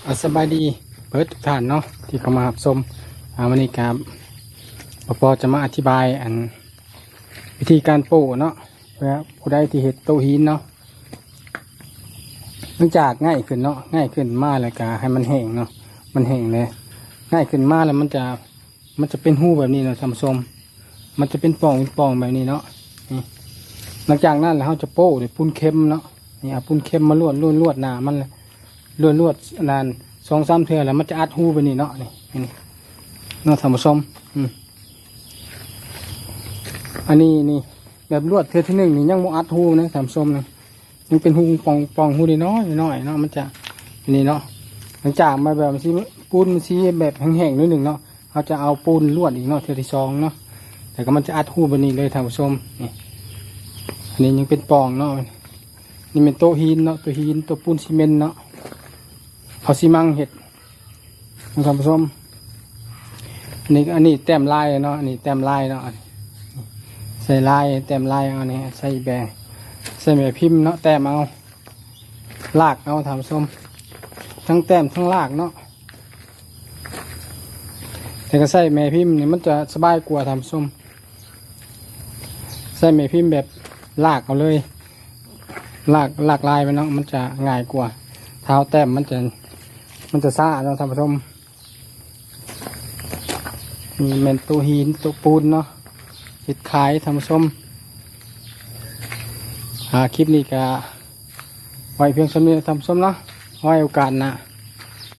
ອາ ສະບາຍດີເບິດທຸກທ່ານເນາະ ທີ່ເຂົ້າມາຮັບຊົມ. ອາ ວັນນີ້ກະ ປປ ຈະມາອະທິບາຍ ອັນ ວິທີການໂປ້ເນາະ ເພື່ອຜູ້ໃດທີ່ເຮັດໂຕະຫີນເນາະ. ຫຼັງຈາກງ່າຍຂຶ້ນເນາະ ງ່າຍຂຶ້ນມາແລ້ວກະໃຫ້ມັນແຫ້ງເນາະ ມັນແຫ້ງແລ້ວ ງ່າຍຂຶ້ນມາແລ້ວມັນຈະ ມັນຈະເປັນຮູແບບນີ້ເນາະທ່ານຜູ້ຊົມ ມັນຈະເປັນປ່ອງເປັນປ່ອງແບບນີ້ເນາະ. ນີ້ ຫຼັງຈາກນັ້ນແລ້ວເຮົາຈະໂປ້ດ້ວຍປູນເຄັມເນາະ. ນີ້ ເອົາປູນເຄັມມາລວດ ລວດ ລວດໜ້າມັນ ລວດ ລວດອັນນັ້ນ ສອງສາມເທື່ອ ແລ້ວມັນຈະອັດຮູແບບນີ້ເນາະ. ນີ້ ນີ້ເນາະທ່ານຜູ້ຊົມ ອືມ ອັນນີ້ນີ້ ແບບລວດເທື່ອທີໜຶ່ງນີ້ຍັງບໍ່ອັດຮູນະທ່ານຜູ້ຊົມນະ ຍັງເປັນຮູປ່ອງໆ ຮູນ້ອຍໆເນາະ ມັນຈະ ນີ້ເນາະ. ຫຼັງຈາກມາແບບມັນຊິ ປູນມັນຊິແບບແຫ້ງໆໜ້ອຍໜຶ່ງເນາະ ເຮົາຈະເອົາປູນລວດອີກເນາະ ເທື່ອທີສອງເນາະ ແລ້ວກໍມັນຈະອັດຮູແບບນີ້ເລີຍທ່ານຜູ້ຊົມ. ນີ້ ອັນນີ້ຍັງເປັນປ່ອງເນາະ ນີ້ແມ່ນໂຕະຫີນເນາະ ໂຕະຫີນ ໂຕະປູນຊີເມັນເນາະ ເອົາຊີມັງເຮັດ ທ່ານຜູ້ຊົມ. ອັນນີ້ ອັນນີ້ແຕ້ມລາຍເນາະ ອັນນີ້ແຕ້ມລາຍເນາະ ໃສ່ລາຍ ແຕ້ມລາຍເອົານີ້ ໃສ່ແບ ໃສ່ແມ່ພິມເນາະ ແຕ້ມເອົາ ລາກເອົາທ່ານຜູ້ຊົມ ທັງແຕ້ມທັງລາກເນາະ. ແຕ່ກໍໃຊ້ແມ່ພິມນີ້ມັນຈະສະບາຍກວ່າທ່ານຜູ້ຊົມ ໃຊ້ແມ່ພິມແບບລາກເອົາເລີຍ ລາກ ລາກລາຍມັນເນາະ ມັນຈະງ່າຍກວ່າ ຖ້າເຮົາແຕ້ມມັນຈະ ມັນຈະຊ້າເນາະທ່ານຜູ້ຊົມ. ນີ້ແມ່ນໂຕະຫີນໂຕະປູນເນາະ ເຮັດຂາຍທ່ານຜູ້ຊົມ. ອາ ຄລິບນີ້ກະໄວ້ພຽງສ່ຳນີ້ທ່ານຜູ້ຊົມເນາະ ໄວ້ໂອກາດໜ້າ